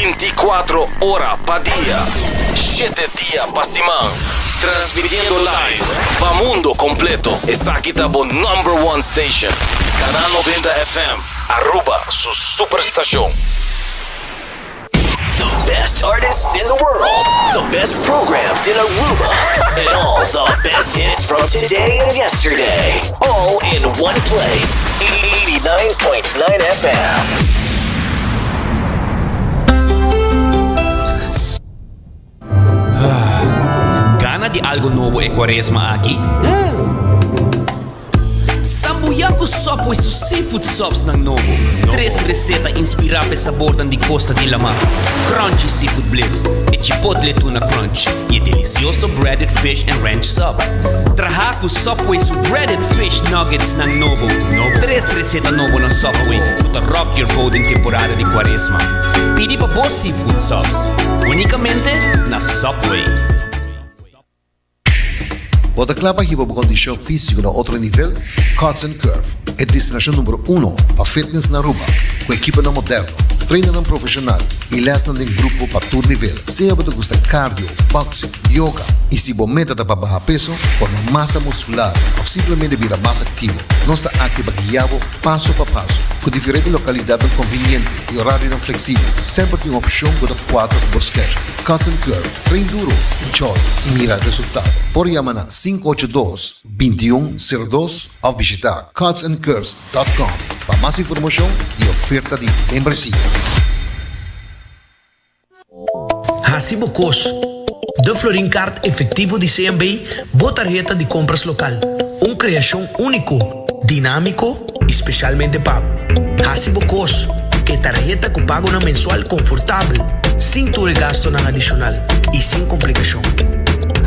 24 ora pa dia, shete dia pa siman. Transmitiendo live pa mundo completo. Esaki ta bo number one station. Canal 90 FM, Aruba su superstacion. The best artists in the world, the best programs in Aruba, and all the best hits from today and yesterday. All in one place. 89.9 FM. Gana di algo nobo e cuaresma aki? Sambuya cu Subway su seafood subs nan nobo. Tres receta inspira p'e sabornan di costa di lama, Crunchy Seafood Bliss, e Chipotle Tuna Crunch y e delicioso Breaded Fish and Ranch Sub. Traha cu Subway su Breaded Fish Nuggets nan nobo. Tres receta nobo na Subway cu ta rock your boat den temporada di cuaresma. Pidi pa bo seafood subs unicamente na Subway. Bo ta kla pa hiba bo kondishon físiko na otro nivel? Cuts and Curve, e destinashon number uno pa fitness na Aruba, ku ekiponan moderno, trainernan profeshonal i lèsnan den grupo pa tur nivel. Sea bo ta gusta cardio, boxing, yoga i si bo meta ta pa baha peso, forma masa muskular òf simplemente bira mas aktivo, nos ta aki pa guia bo paso pa paso. Ku diferente lokalidatnan konviniente i orarionan fleksibel, semper tin un opshon ku ta kuadra ku bo schedule. Cuts and Curve, train duro, enjoy i mira resultado. Por yama na 582 2102 òf bishita cutsandcurves dot com pa mas informashon i oferta di membresia. Hasi bo kos. De Florin Card Efectivo di CMB, bo tarheta di compras local. Un creacion unico, dinamico y specialmente pa bo. Hasi bo kos. E tarheta cu pagonan mensual confortabel, sin tur e gastonan adicional y sin complicacion.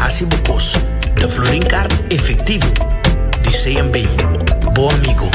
Hasi bo kos. De Florin Card Efectivo di CMB. Bo amigo.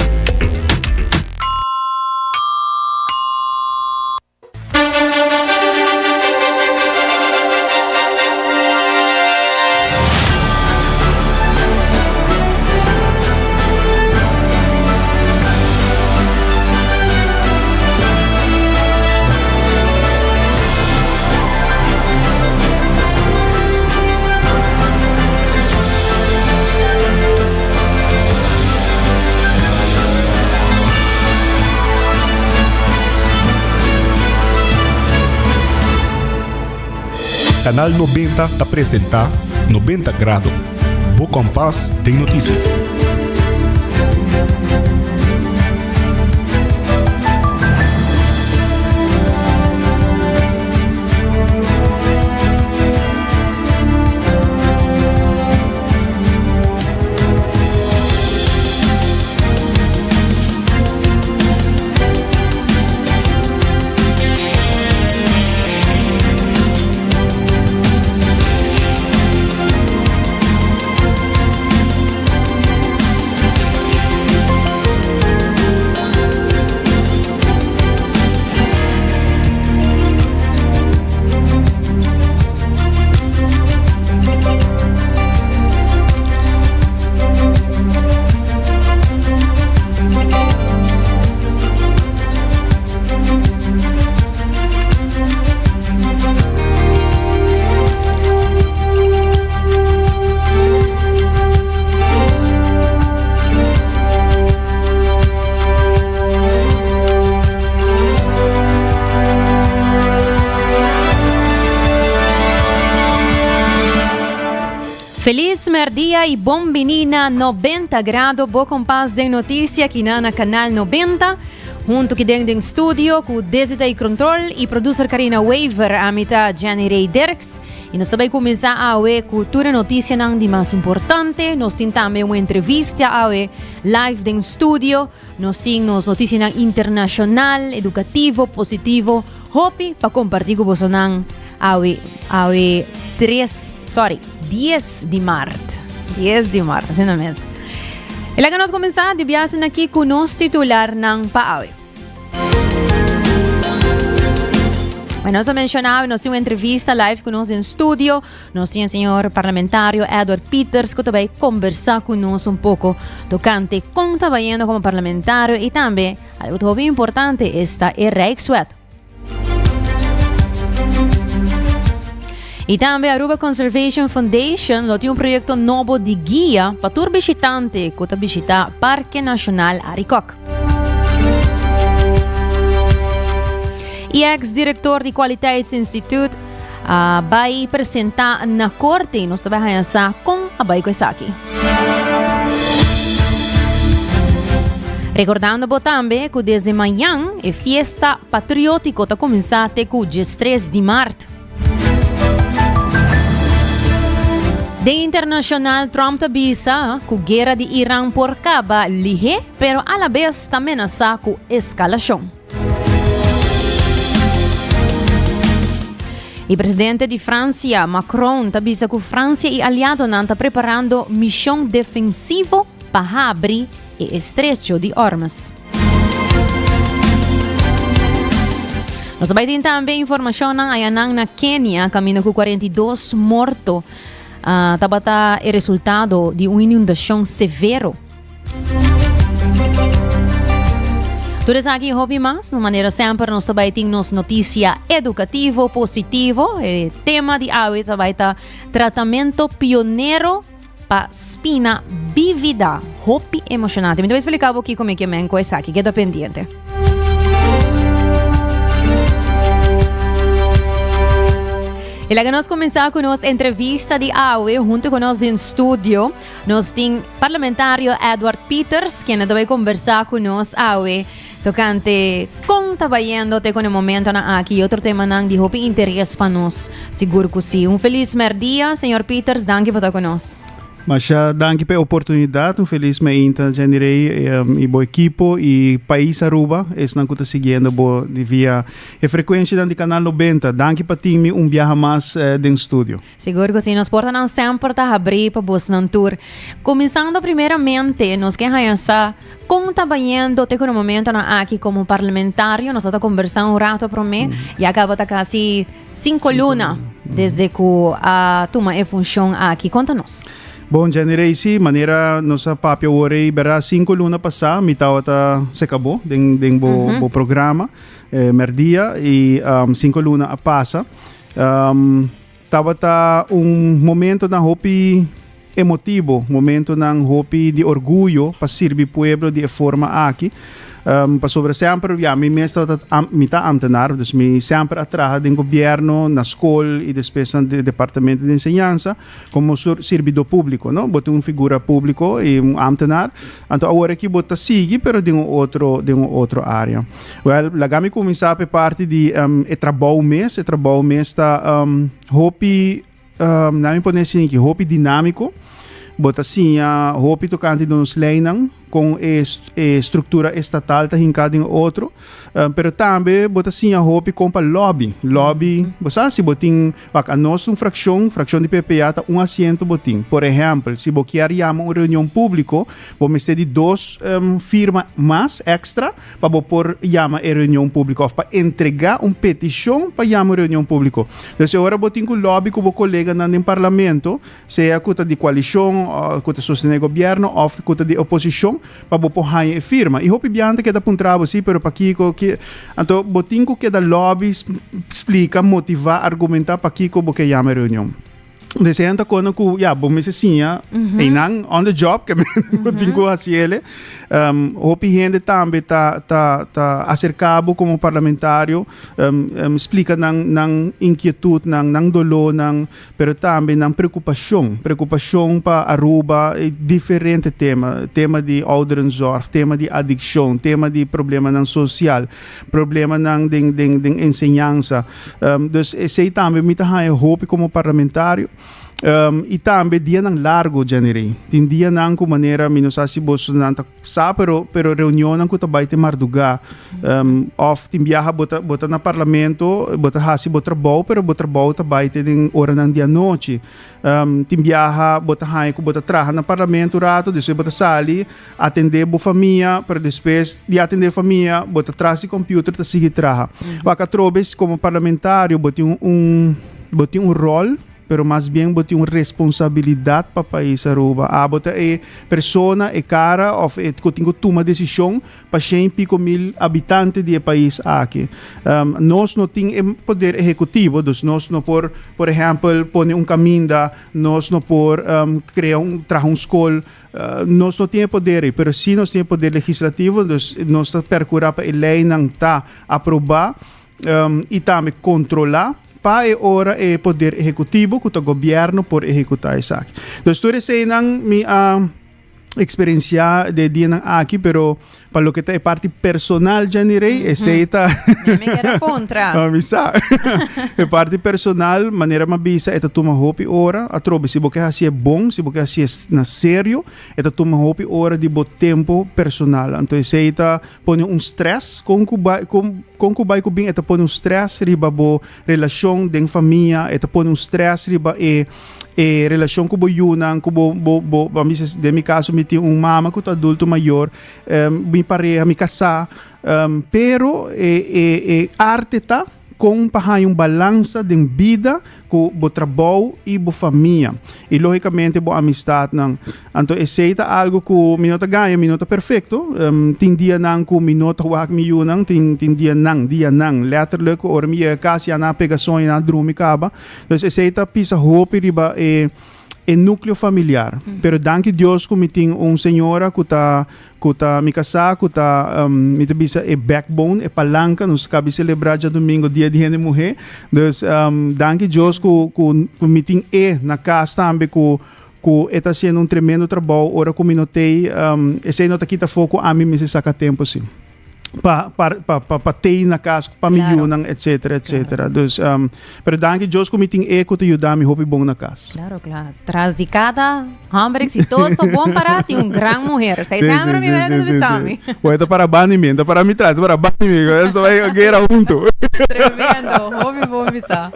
Canal 90 ta presenta 90 Grado, bo kompas den noticia. Feliz merdia y bon bini na 90 Grado, bo kompas den noticia aki na na Canal 90. Hunto ki den den studio ku Desita y Control y producer Karina Wever, ami ta Jenny Ray Dirks. Y nos ta bay cuminsa awe ku tur e noticianan di mas importante. Nos tin tambe un entrevista awe live den studio. Nos tin nos noticianan internacional, educativo, positivo. Hopi pa comparti ku bosonan awe, awe 3, sorry, 10 di maart. 10 di maart, asina mes. E laga nos kuminsá di biasen aki ku nos titularnan pa awe. Bueno, nos a menshoná awe nos tin un entrevista live ku nos den studio. Nos tin e señor parlamentario Edward Pieters ku ta bai kombersá ku nos un poko tokante kon ta bayendo komo parlamentario i tambe algo hopi importante esta e Rijkswet. Y tambe Aruba Conservation Foundation lo tin un proyecto nobo di guia pa tur bishitante cu ta bishita Parke Nacional Arikok. Y ex-director di Kwaliteitsinstituut a bai presenta na corte. Nos ta bai haña sa con a bai cu esaki. Recordando bo tambe cu desde mañan e fiesta patriotico ta cuminsa te cu 13 di maart. Den internacional Trump ta bisa cu guera di Iran por caba lihe, pero a la bes ta menasa cu escalacion. E presidente di Francia, Macron, ta bisa cu Francia y aliadonan ta preparando mision defensivo pa habri e estrecho di Hormuz. Nos bai tin tambe informacionnan ayanan na Kenia, camino cu 42 morto uh, tabata e resultado di un inundacion severo. Tur esaki hopi mas, no manera semper nos bai tin nos noticia educativo positivo. E tema di awe bai ta tratamento pionero pa spina bívida. Hopi emocionante. Mi ta bai explica bo kico mi ke men cu esaki. Keda pendiente. Y laga nos comenzá cu nos entrevista di awe. Hunto cu nos den studio nos tin parlamentario Edward Pieters, quien ta bai conversa cu nos awe tocante con ta bayendo te con e momentonan aki y otro temanan di hopi interes pa nos. Sigur cu si. Un feliz merdia, señor Pieters. Danki pa ta cu nos. Masha danki pa e oportunidad. Un feliz meinta, Jenny Rey, y bo ekipo y pais Aruba, esnan cu ta siguiendo bo di via e frecuencianan di Canal 90. Danki pa tin mi un biaha mas den studio. Sigur cu si, nos portanan semper ta habri pa bosnan tur. Cuminsando primeramente, nos ke haña sa con ta bayendo te cu na momentonan aki como parlamentario. Nos ta conversa un rato prome, ya caba ta casi cinco luna desde cu a tuma e funcion aki. Conta nos. Bon, Jenny Rey, si, manera nos a papia awor ei, berdad, cinco luna pasa mi tabata seca bo den, den bo, bo programa, Merdia, y cinco luna a pasa. Tabata un momentonan hopi emotivo, momentonan hopi di orguyo pa sirbi pueblo di e forma aki. Pasobra semper, ya, mi mes tabata, mi ta ambtenaar, dus mi semper a traha den gobierno, na skol y despues na departamento di enseñansa como sirbidor publico, no? Bo ta un figura publico y un ambtenaar. Anto awor aki bo ta sigui pero den un otro, den un otro area. Wel, laga mi kuminsá pa e parti di e trabou mes. E trabou mes ta hopi, nan mi pone asina aki, hopi dinámiko. Bo ta siña hopi tokante di nos leinan, kon e e struktura estatal ta hinká den otro. Pero tambe bo ta siña hopi kon pa lòbi. Lòbi, bo sa, si bo tin, wak, anos un frakshon, frakshon di PPA ta un asiento bo tin. Por ehèmpel, si bo kier yama un reunion públiko, bo mester di dos firma mas, èkstra. pa bo por yama e reunion públiko òf pa entregá un petishon pa yama un reunion públiko. Dus e ora bo tin ku lòbi ku bo koleganan den parlamento, sea ku ta di koalishon ku ta sostené gobièrnu òf ku ta di oposishon, pa bo por haña e firma. I hopi biaha ta keda puntra bo, sí, pero pakiko? Ki? Anto bo tin ku keda lòbi, splika, motivá, argumentá pakiko bo ke yama e reunion. Dus e ta kono ku ya bo mester siña einan on the job ke bo tin ku hasi ele. Hopi hende tambe ta ta ta aserka bo komo parlamentario splika nan nan inkietutnan, nan dolónan, pero tambe nan preokupashon, preokupashon pa Aruba e diferente tema, tema di ouderenzorg, tema di adikshon, tema di problemanan sosial, problemanan den den den enseñansa. Dus esei tambe mi ta haña hopi komo parlamentario. I tambe dianan largo, Jenny-Rey. Tin dianan ku manera mi no sa si bosonan ta sa, pero pero reunionnan ku ta bai te mardugá. Òf tin biaha bo ta bo ta na parlamento, bo ta hasi bo trabou, pero bo trabou ta bai te den oranan di anochi. Tin biaha bo ta haña ku bo ta traha na parlamento un rato, despues bo ta sali atendé bo famia, pero despues di atendé famia bo ta tras di computer ta sigui traha. Wak atrobe komo parlamentario bo tin un bo tin un ròl. pero mas bien bo tin un responsabilidad pa pais Aruba. Abo ta e persona, e cara of e cu tin cu tuma decision pa shen y pico mil habitante di e pais aki. Nos no tin e poder ehecutivo, dus nos no por, por ehempel, pone un caminda, nos no por crea un, traha un scol, nos no tin e poder ei, pero si nos tin e poder legislativo, dus nos ta percura pa e leynan ta aproba y tambe controla pa e ora e poder ehecutivo cu ta gobierno por ehecuta esaki. Dus tur eseynan mi a experiencia de dianan aki, pero pa loke ta e parti personal, Jenny Rey, esey ta Mi me quiero contra. No, mi sa. E parti personal, manera mi a bisa, e ta tuma hopi ora. Atrobe, si bo ke hacié bon, si bo ke hacié na serio, e ta tuma hopi ora di bo tempo personal. Anto esey ta pone un stress, con cu bai, con, con cu bai cu bin, e ta pone un stress riba bo relacion den famia, e ta pone un stress riba e e relacion cu bo yunan, cu bo, bo, bo, bo bisa, den mi caso mi tin un mama cu ta adulto mayor, mi pareha, mi casá, pero e, e, e arte ta con pa haña un balansa den bida cu bo trabou y bo famia y logicamente bo amistadnan. Anto esey ta algo cu mi no ta gaña, mi no ta perfecto, tin dianan cu mi no ta wak mi yunan, tin, tin dianan, dianan, letterlijk ora mi yega cas ya nan a pega soño, nan a drumi caba. Dus esey ta pisa hopi riba e e nucleo familiar. Pero danki Dios cu mi tin un señora cu ta cu ta mi casá cu ta mi ta bisa e backbone, e palanca. Nos cabi celebra djadomingo dia di hende muhe. Dus danki Dios cu cu cu mi tin e na cas tambe cu cu e ta haciendo un tremendo trabou ora cu mi no tey. Esey no ta kita afo cu ami mester saca tempo si. Pa pa pa pa pa tei na cas pa mi yunan etcetera etcetera. Dus um, pero danki Dios ku mi tin e ku ta yuda mi hopi bon na cas. Claro, claro. Tras di cada homber exitoso bon para tin un gran muher. Sei Sí, sempre sí, mi sí, bende sí, sí, bisami. sí. Bueno, ta para bani mi, ta para mi tras, ta para bani mi. Esto bai guera hunto. Tremendo, hopi bon bisa.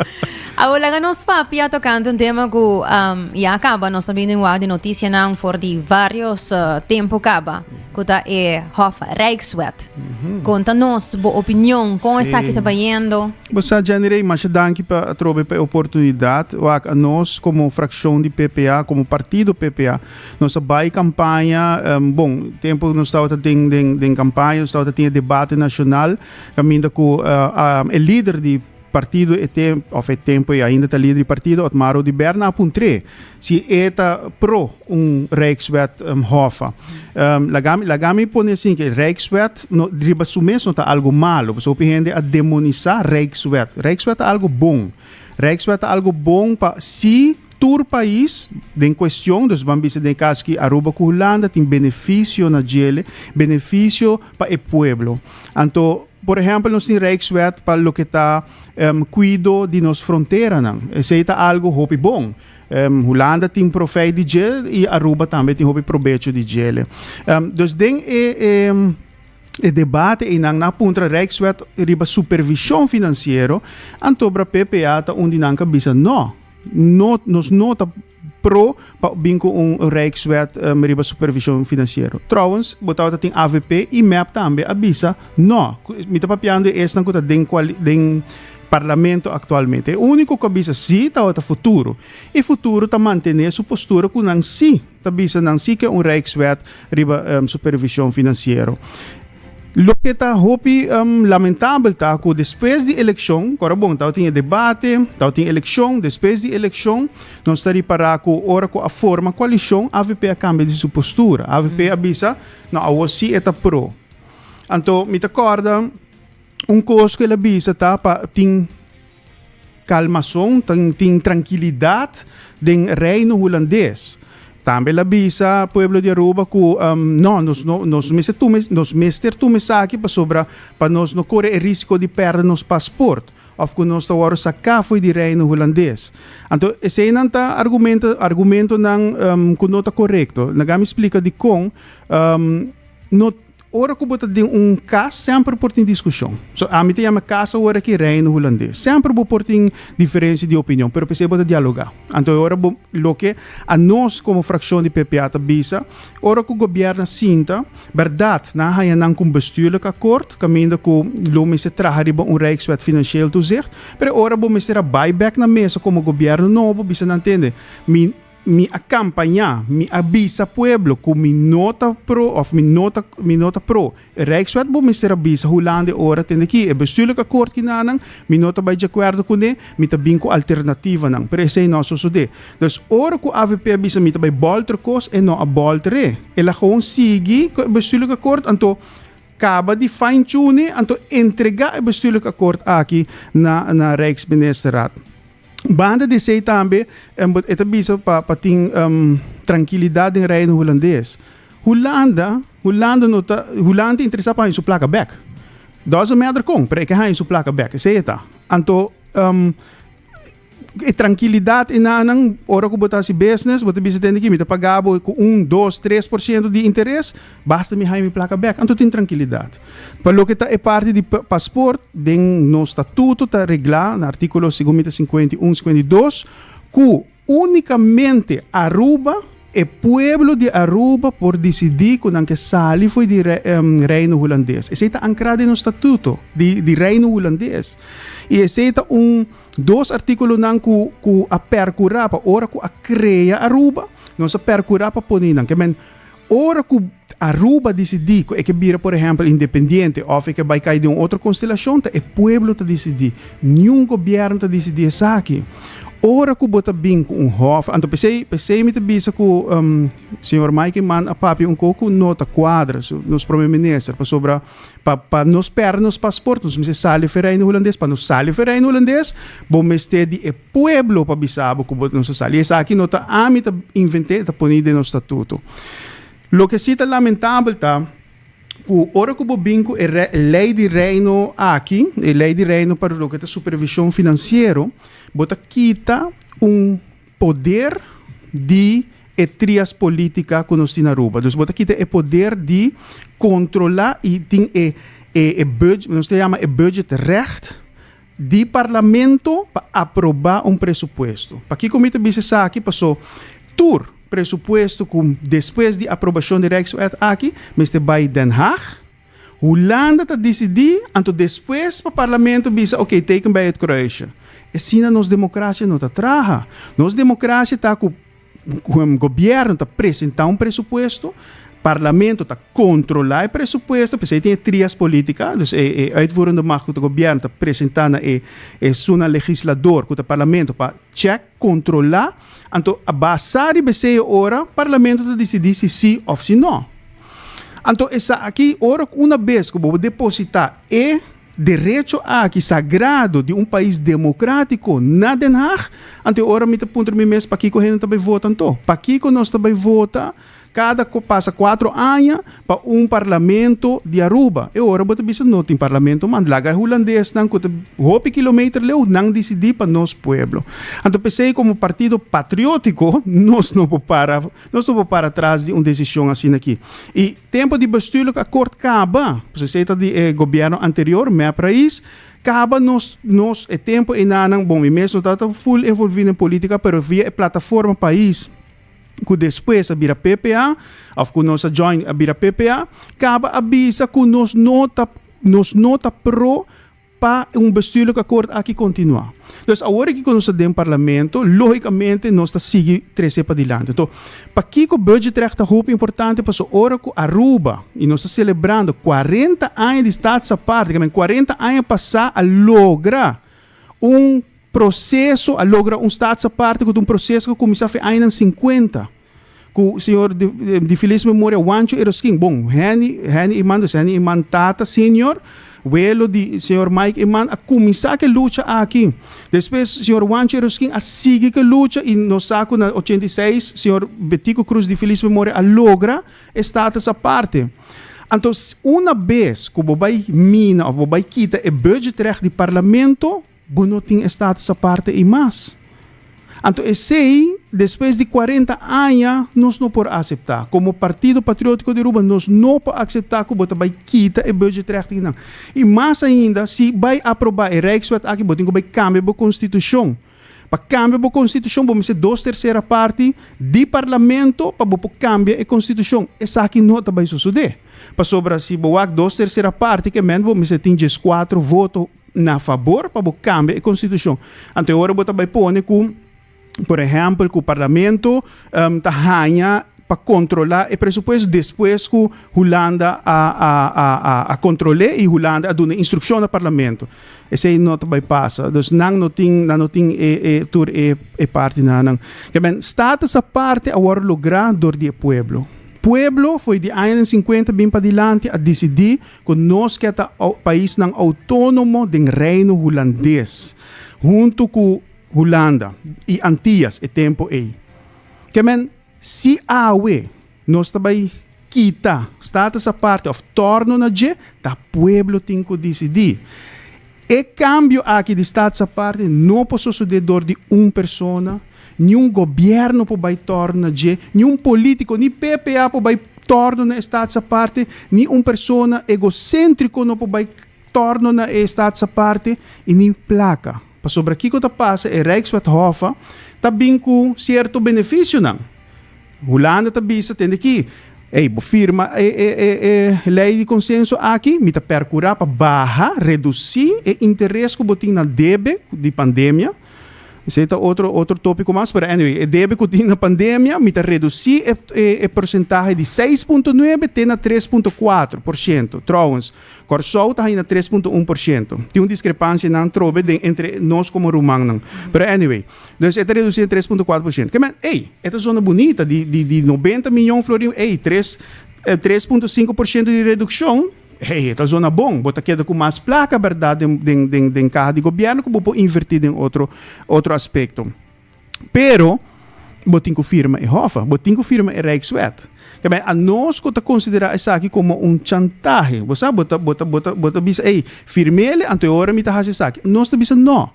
Awor laga nos papia tocante un tema ku um, ya caba nos ta bini wak di noticianan for di varios uh, tempo caba. Ku ta e Hof Rijkswet. Konta nos bo opinion, kon esaki ta bayendo? Bo sa Jenny Rey, masha danki pa atrobe pa e oportunidat. Wak, anos komo frakshon di PPA, komo partido PPA, nos a bai kampaña, bon, tempu nos tabata den den den kampaña nos tabata tin e debate nashonal kaminda ku e lider di Partido e tem of e tempo e ainda ta lider di partido Otmar Oduber nan a puntr'é si e ta pro un Rijkswet Hoffa. Laga mi laga mi pone asin ke Rijkswet no riba su mes no ta algo malo pasobra hopi hende a demonisa Rijkswet. Rijkswet ta algo bon. Rijkswet ta algo bon pa si tur pais den cuestion dus ban bisa den e caso aki Aruba cu Hulanda tin beneficio na djele, beneficio pa e pueblo. Anto. Por ehempel nos tin Rijkswet pa loke ta cuido di nos fronteranan. Esey ta algo hopi bon. Hulanda tin profijt di dje y Aruba tambe tin hopi probecho di djele. Dus den e e debate eynan nan a puntra Rijkswet riba supervision financiero, antobra PPA ta un di nan ka bisa no, no nos no ta Pro pa bin ku un Rijkswet riba supervision financiero. Trouwens, bo tabata tin avp y mep tambe a bisa no. Mi ta papiando e esnan ku ta den den parlamento actualmente. E unico ku a bisa si tabata Futuro. Y Futuro ta mantene su postura ku nan si ta bisa nan si ke un Rijkswet riba supervision financiero. Loke ta hopi lamentabel ta ku despues di elekshon, ku ora bon tabatin e debate, tabatin elekshon, despues di elekshon nos ta ripará ku ora ku a forma koalishon avp a kambia di su postura. Avp a bisa, no awor si e ta pro. Anto mi ta kòrda un kos ku el a bisa ta pa tin Kalmason, tin trankilidat den Reino Hulandes. Tambe el a bisa pueblo di Aruba ku no, nos no nos mester tuma nos mester tuma esaki pasobra pa nos no kore e risiko di pèrdè nos pasport òf ku nos ta wòrdu saká fo'i di Reino Hulandes. Anto eseinan ta argumento argumentonan ku no ta korekto. Laga mi splika dikon no. Ora ku bo ta den un kas semper por tin diskushon. So ami ta yama kas awor aki Reino Hulandes. Semper bo por tin diferensia di opinion, pero p'esei bo ta dialogá. Anto e ora bo loke anos komo frakshon di PPA ta bisa, ora ku gobièrnu a sinta, bèrdat nan a haña nan ku un bestuurlijk akkoord kaminda ku lo mester traha riba un Rijkswet Financieel Toezicht, pero e ora bo mester a bai bèk na mesa komo gobièrnu nobo bisa nan tende, mi Mi a campaña, mi a bisa pueblo cu mi no ta pro of mi no ta mi no ta pro e Rijkswet. Bo mester a bisa Hulanda e ora tende ki e bestuurlijk akkoord kinanan mi no ta bay di acuerdo cune, mi ta bin cu alternativanan. Pero esey no a sosode. Dus ora cu avp a bisa mi ta bay bolter cos, e no a bolter e. El a gewoon sigui cu e bestuurlijk akkoord anto caba di fine tune anto entrega e bestuurlijk akkoord aki na na Rijksministerraad. Banda di esei tambe e ta bisa pa pa tin trankilidat den Reino Hulandes. Hulanda, Hulanda no ta, Hulanda ta interesa pa haña su plaka bek. Doesn't matter kon, pero e ke haña su plaka bek, esei e ta. Anto e trankilidat enanan ora ku bo ta hasi business, bo ta bisa tende ki mi ta paga bo ku un, dos, 3% di interes, Basta mi haña mi plaka bèk, anto tin trankilidat. Pa loke ta e parti di pasport, den nos statuto ta reglá na artíkulo segun mi ta 51, 52, ku únikamente Aruba, e pueblo di Aruba por disidí ku nan ke sali fo'i di Reino Hulandes. Esei ta ankrá den nos statuto di di Reino Hulandes. I esei ta un dos artíkulonan ku ku a pèrkurá pa ora ku a krea Aruba, nos a pèrkurá pa pone nan. Ke men Ora ku Aruba disidí ku e ke bira por ehèmpel independiente òf e ke bai kai den un otro konstelashon ta e pueblo ta disidí, niun gobièrnu ta disidí esaki. Ora ku bo ta bin ku un hòf, anto p'esei p'esei mi ta bisa ku señor Mike Eman a papia un kos ku no ta kuadra, nos prome minister, pasobra pa pa nos pèrdè nos pasport nos mester sali for e Reino Hulandes, pa nos sali for e Reino Hulandes bo mester di e pueblo pa bisa bo ku bo nos a sali. Esaki no ta ami ta invent'é, e ta poní den nos statuto. Loke sí ta lamentabel ta ku ora ku bo bin ku e lei di Reino aki, e lei di Reino pa loke ta supervishon finansiero, bo ta kita un poder di e trias politica ku nos tin na Aruba. Dus bo ta kita e poder di kontrolá i tin e e budget, nos ta yama e budgetrecht, Di Parlamento pa aproba un presupuesto. Pakiko mi ta bisa esaki? Paso tur presupuesto ku despues di aprobashon di Rijkswet aki mester bai Den Haag. Hulanda ta disidí, anto despues pa Parlamento bisa oké, teken bij het kruisje. Asina nos demokrasia no ta traha. Nos demokrasia ta ku Gobierno ta presenta un presupuesto, Parlamento ta controla e presupuesto, p'esei tin e trias politica, dus e uitvoerende macht cu ta gobierno ta presenta na e esunnan legislador cu ta Parlamento pa check, controla, anto a basa riba esei ora Parlamento ta dicidi si si of si no. Anto esaki ora cu una bes cu bo deposita e Derecho aki sagrado di un pais democratico na Den Haag, anto e ora mi ta puntra mi mes pakico hende ta bay vota anto? Pakico nos ta bay vota cada pasa cuatro aña pa un parlamento di Aruba? E ora bo ta bisa no tin parlamento man, laga e hulandesnan cu ta hopi kilometer leu nan dicidi pa nos pueblo. Anto p'esey como partido patriotico nos no por para nos no por para tras di un decision asina aki. Y Tempo di bestuurlijk akkoord kaba, pues esei ta di e gobierno anterior, mep Raiz, kaba nos nos e tempo einanan, bon mi mes no tabata full envolvi den politica pero via e plataforma pais ku despues a bira PPA of ku nos a join a bira PPA, kaba a bisa ku nos no ta nos no ta pro pa un bestuurlijk akkoord aki kontinuá. Dus awor aki ku nos ta den parlamento, lógikamente nos ta sigui trese padilanti. Anto, pakiko budgetrecht ta hopi importante? Pasobra ora ku Aruba, i nos ta selebrando 40 aña di Staatsaparte, ke men 40 aña pasá a logra un proseso, a logra un Staatsaparte ku ta un proseso ku a kuminsá fe añanan 50. Ku señor di felis memoria Wancho Eroskin, bon, Henny, Henny Eman, dus Henny Eman tata senior, welo di señor Mike Eman a kuminsá ku e lucha aki. Despues señor Wancho Eroskin a sigui ku e lucha i nos sa ku na 86 señor Betico Croes di felis memoria a logra e status aparte. Anto una bes ku bo bai mina òf bo bai kita e budgetrecht di parlamento, Bo no tin e status aparte ei mas. Anto esei despues di 40 aña nos no por acepta. Como Partido Patriotico di Aruba nos no por acepta cu bo ta bay kita e budgetrechtingnan. Y mas ainda si bay aproba e Rijkswet aki bo tin cu bay cambia bo constitucion. Pa cambia bo constitucion bo mester dos tercera parti di parlamento pa bo por cambia e constitucion. Esaki no ta bay sosode. Pasobra si bo wak dos tercera parti ke men bo mester tin diescuatro voto na fabor pa bo cambia e constitucion. Anto e ora bo ta bay pone cu por ehempel cu parlamento ta haña pa controla e presupuesto despues cu Hulanda a a a a a control'e y Hulanda a duna instruccion na parlamento. Esey no ta bay pasa. Dus nan no tin nan no tin e e tur e e partinan. Ke men status aparte a worde logra dor di e pueblo. Pueblo fo'i di añanan sinkuenta bin padilanti a disidí ku nos ke ta paisnan outónomo den Reino Hulandes huntu ku Hulanda i Antias e tempu ei. Ke men si awe nos ta bai kita status aparte òf tòrno na dje, ta pueblo tin ku disidí. E kambio aki di status aparte no por sosodé dor di un persona, niun gobièrnu por bai tòrno na dje, niun polítiko, ni PPA por bai tòrno na e status aparte, ni un persona egoséntriko no por bai tòrno na e status aparte i ni plaka. Pasobra kiko ta pasa, e Rijkswet Hoffa ta bin ku sierto benefisionan. Hulanda ta bisa, tende ki, ey, bo firma e e e e ley di consenso aki, mi ta percura pa baha, reduci e interes cu bo tin na debe di pandemia. Esey ta otro otro topico mas, pero anyway, e debe cu tin na pandemia, mi ta reduci e e e porcentahe di 6.9 te na 3.4%. Trouwens, Kòrsou ta haña na 3.1%. Tin un diskrepansia nan trobe den entre nos komo rumannan. Pero anyway, dus e ta redusí na 3.4%. Ke men, ey, e ta zona bunita, di di di 90 miyon florin, ey, tres 3.5% di redukshon, hey, e ta zona bon. Bo ta keda ku mas plaka bèrdat den den den den kaha di gobièrnu ku bo por invertí den otro otro aspekto. Pero, bo tin ku firma e Hoffa, bo tin ku firma e Rijkswet. Kebei, anos ku ta konsiderá esaki komo un chantahe. Bo sa, bo ta, bo ta, bo ta, bo ta bisa, ey, firm'el, anto e ora mi ta hasi esaki. Nos ta bisa no.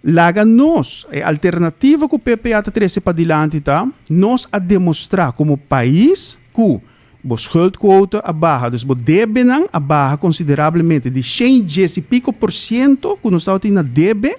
Laga nos, e alternativa ku PPA ta trese padilanti ta, nos a demostrá komo pais ku bo schuldquote a baha, dus bo debenan a baha konsiderablemente di shen dies i piko por siento ku nos tabatin na debe,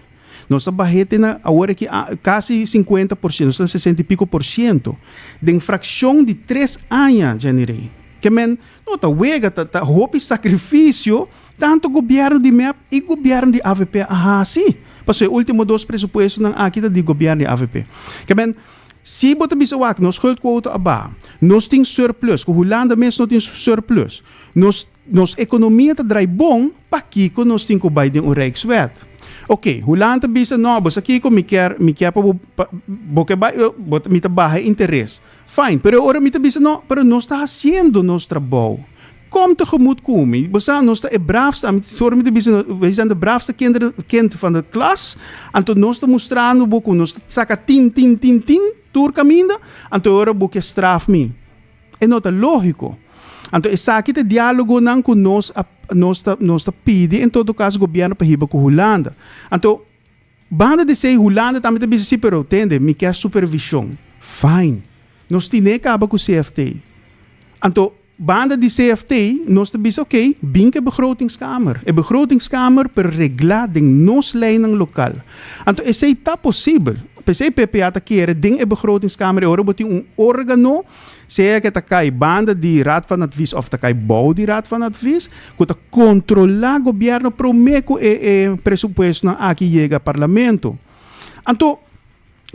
Nos a bah'é te na awor aki kasi 50%, nos ta na 60 i piko por siento, den frakshon di tres aña, Jenny Rey. Ke men, no ta wega, ta ta hopi sakrifisio tantu gobièrnu di mep i gobièrnu di avp a hasi. Pasobra e último dos presupuestonan aki ta di gobièrnu di avp. Ke men, si bo ta bisa wak, nos schuldquota a baha, nos tin surplus, ku Hulanda mes no tin surplus, nos Nos ekonomia ta drai bon, pakiko nos tin ku bai den un Rijkswet? Oké, Hulanda ta bisa, no, bo sa kiko, mi kier, mi kier pa bo, pa, bo ke bai, bo, mi ta baha e interes. Fine, pero e ora mi ta bisa, no, pero nos ta hasiendo nos trabou. Kom tegemoet ku mi. Bo sa, nos ta e braafste, ami ora mi ta bisa, wij zijn de braafste kinderen, kind van de klas, anto nos ta mustrando bo ku nos ta saka tin, tin, tin, tin, tur kaminda, anto e ora bo ke straf mi. E no ta lógiko. Anto esaki ta e diálogonan ku nos a nos ta nos ta pidi en todo kaso gobièrnu pa hiba ku Hulanda. Anto banda di esei Hulanda tambe ta bisa si pero tende mi ke supervishon. Fine. Nos tine kaba ku CFT. Anto banda di CFT nos ta bisa oké bin ku e begrotingskamer. E begrotingskamer per reglá den nos leinan lokal. Anto esei ta posibel. P'esei PPA ta kere den e begrotingskamer e ora bo tin un organo, sea ke ta kai banda di Raad van Advies of ta kai bou di Raad van Advies, ku ta kontrolá gobièrnu promé ku e e presupuestonan aki yega parlamento. Anto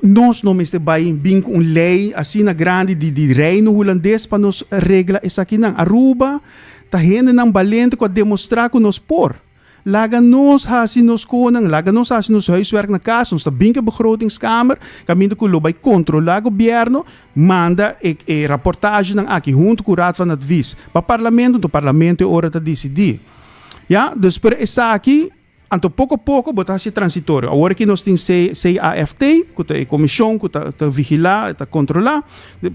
nos no mester bai bin ku un lei asina grandi di di Reino Hulandes pa nos regla esakinan. Aruba ta hendenan balente ku a demostrá ku nos por. Laga nos hasi nos konan, laga nos hasi nos huiswerk na kas, nos ta bin ku e begrotingskamer, kaminda ku lo bai kontrolá gobièrnu, manda e e raportagenan aki huntu ku Raad van Advies pa parlamento, anto parlamento e ora ta disidí. Ya, dus pero esaki, anto poko poko bo ta hasi transitorio. Awor aki nos tin C CAFT, ku ta e komishon ku ta ta vigilá, ta kontrolá,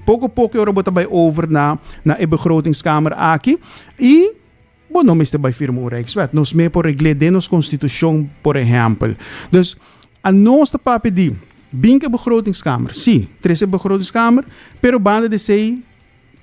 poko poko e ora bo ta bai over na na e begrotingskamer aki i. Bo no mester bai firma un Rijkswet. Nos me por regl'é den nos konstitushon, por ehèmpel. Dus, anos ta papia di. Bin ku e begrotingskamer, sí, trese e begrotingskamer, pero banda di esei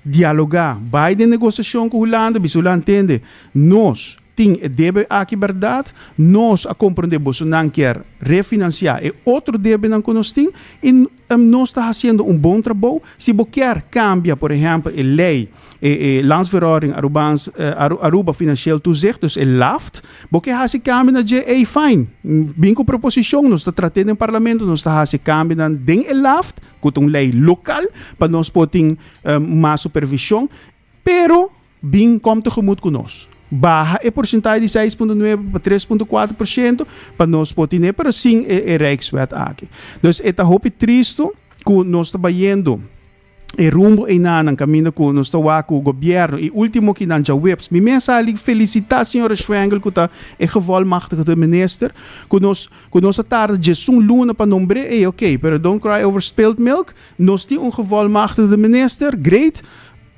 dialogá, bai den negosiashon ku Hulanda, bisa Hulanda, tende, nos tin e debe aki bèrdat, nos a komprondé bosonan kier refinansiá e otro debenan ku nos tin i nos ta hasiendo un bon trabou. Si bo kier kambia, por ehèmpel, e lei, e e Landsverordening Arubaans Aruba Financieel Toezicht, dus e LAFT, bo ke hasi kambio na dje, ey fine, bin ku proposishon, nos ta trat'é den parlamento, nos ta hasi kambionan den e LAFT, ku ta un lei lokal pa nos por tin mas supervishon, pero bin kom tegemoet ku nos. Baha e porsentahe di seis punto nuebe pa tres punto kuater por shento pa nos por tine, pero sin e Rijkswet aki. Dus e ta hopi tristu ku nos ta bayendo e rumbo einanan kaminda ku nos ta wak ku gobièrnu i último kinan djaweps. Mi mes a sali felisitá señora Schwengle ku ta e gevolmachtigde minister ku nos Ku nos a tarda djesun luna pa nombr'é, ey ok, pero don't cry over spilled milk, nos tin un gevolmachtigde minister, great,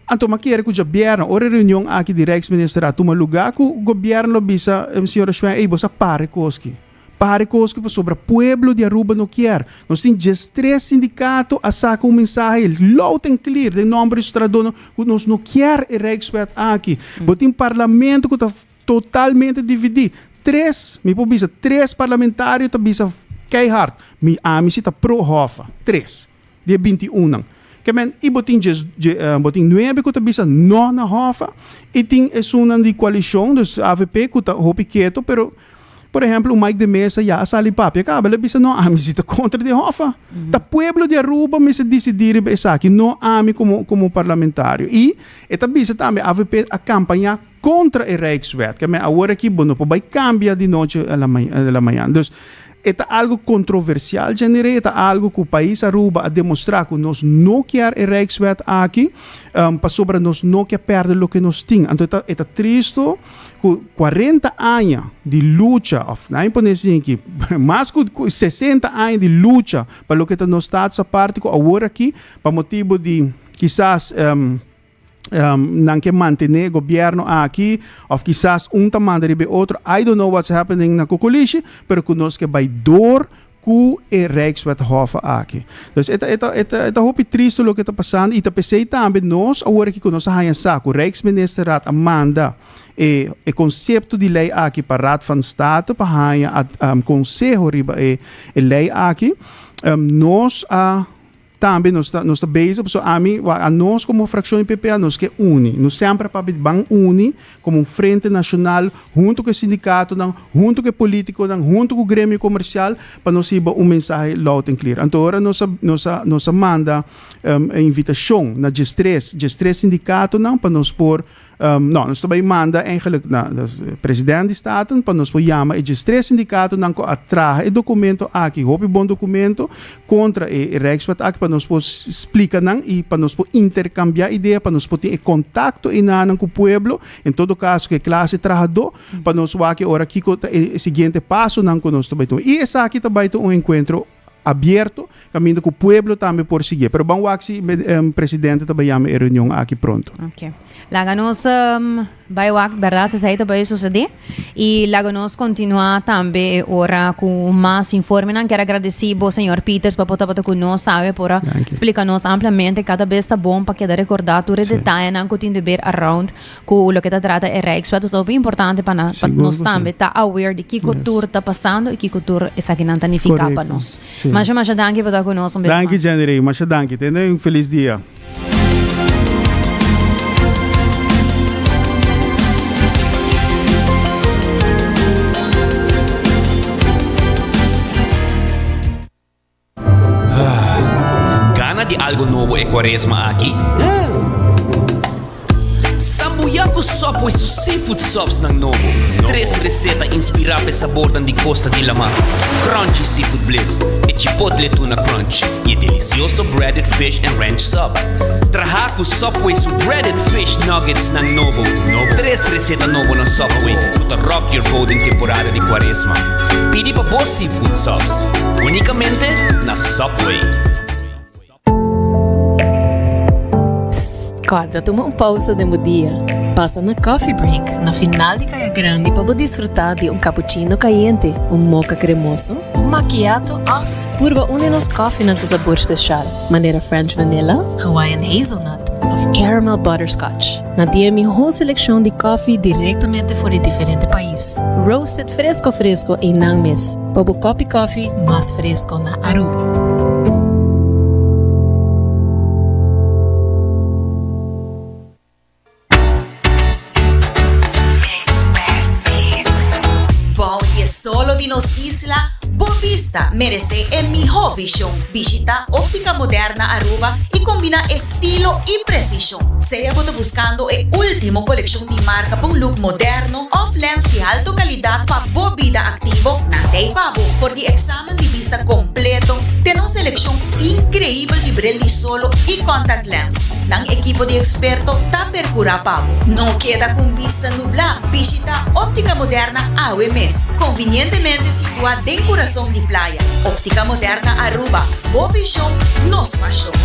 anto m'a kere ku djabièrnè ora e reunion aki di Rijksministerraad a tuma lugá ku gobièrnu lo bisa señora Schwen, ey bo sa para e koski, para e koski pasobra pueblo di Aruba no kier. Nos tin djestres sindikato a saka un mensahe loud and clear den nòmber di su trahadónan ku nos no kier e Rijkswet aki. Bo tin parlamento ku ta Totalmente dividí. Tres, mi por bisa tres parlamentario ta bisa keihard, mi ami si ta pro Hoffa. Tres di e binti unnan. Ke men, i bo tin djes, dje, bo tin nuebe ku ta bisa no na Hoffa, i tin esunnan di koalishon, dus avp, ku ta hopi keto, pero, por ehempel, un Mike de Meza ya a sali papia kaba, el a bisa no, ami si ta kontra di Hoffa. Ta pueblo di Aruba mester disidí riba esaki, no ami komo, komo parlamentario. I e ta bisa tambe avp a kampañá Contra e Rijkswet. Ke men awor aki bo no por bai cambia di noche a la la mañana. Dus e ta algo controversial Janire, e ta algo cu pais Aruba a demostra cu nos no kier e Rijkswet aki, pasobra nos no kier perde loke nos tin. Anto e ta e ta tristo cu cuarenta aña di lucha of nan a pone asin aki mas cu sesenta aña di lucha pa loke ta nos staatsaparte cu awor aki pa motibo di kisas nan ke mantene e gobierno aki of kisas un ta manda riba e otro, I don't know what's happening na Cocolishi, pero ku nos ke bai door ku e Rijkswet Hoffe aki. Dus e ta e ta e ta e ta hopi tristo loke ta pasando i ta p'esei tambe nos awor aki ku nos a haña sa ku Rijksministerraad a manda e e konsepto di lei aki pa Raad van State pa haña konseho riba e e lei aki, nos a Tambe nos ta nos ta bezig pasobra ami wak anos komo frakshon di PPA nos ke uni. Nos semper a papia di ban uni komo un frente nashonal huntu ku e sindikatonan, huntu ku e politikonan, huntu ku gremio komersial pa nos hiba un mensahe loud and clear. Anto ora nos a nos a nos a manda e invitashon na diestres diestres sindikatonan pa nos por No, nos ta bai manda eigenlijk na president di Staten pa nos por yama e diestres sindikatonan ku a traha e dokumento aki, hopi bon dokumento, kontra e Rijkswet aki pa nos por splika nan i pa nos por interkambiá idea, pa nos por tin e kontakto enanan ku pueblo, en todo kaso ku e klase trahadó, pa nos wak e ora kiko ta e siguiente pasonan ku nos ta bai tuma. I esaki ta bai ta un enkuentro abierto caminda cu pueblo tambe por siguié. Pero ban wak si presidente ta bay yama e reunion aki pronto. Ok. Laga nos bay wak berdad si esey ta bay sucede. Y laga nos continua tambe e ora cu mas informenan. Kier a gradeci bo señor Pieters pa por tabata cu nos awe por a splica nos ampliamente. Cada bes ta bon pa keda recorda tur e detayenan cu tin deber around Ku loke ta trata e Rijkswet ta hopi importante pa na, pa nos tambe ta aware di kiko tur ta pasando i kiko tur esakinan ta nifiká pa nos. Masha masha danki pa ta ku nos un bes mas. Danki Jenny, masha danki. Tene un felis dia. Gana di algo nobo e cuaresma aki? Sambuya cu Subway su seafood subs nan nobo. Tres receta inspira p'e sabornan di costa di lama. Crunchy Seafood Bliss, e Chipotle Tuna Crunch y e delicioso Breaded Fish and Ranch Sub. Traha cu Subway su Breaded Fish Nuggets nan nobo. Tres receta nobo na Subway cu ta rock your boat den temporada di cuaresma. Pidi pa bo seafood subs unicamente na Subway. Psst! Corda tuma un pausa den bo dia. Pasa na Coffee Break na final di Caya Grandi pa bo disfruta di un cappuccino cayente, un mocha cremoso, un macchiato of purba un di nos koffienan cu sabor special, manera French Vanilla, Hawaiian Hazelnut of Caramel Butterscotch. Nan tin e miho seleccion di koffie directamente for di diferente pais, roasted fresco fresco eynan mes, pa bo kopi koffie mas fresco na Aruba. Bou di e solo di nos isla, bo bista meresé e mihó vishon. Bishitá Óptica Moderna Aruba i kombiná estilo i presishon. Sea bo ta buskando e último kolekshon di marka pa un look moderno òf lens di alto kalidat pa bo bida aktivo, nan ta ei pa bo. For di eksamen di bista kompleto te nos selekshon inkreibel di bril di solo i contact lens, nan ekipo di eksperto ta percura pa bo. No keda cu un bista nubla, bishita Optica Moderna awe mes, convinientemente situa den curason di playa. Optica Moderna Aruba, bo vision, nos pasion.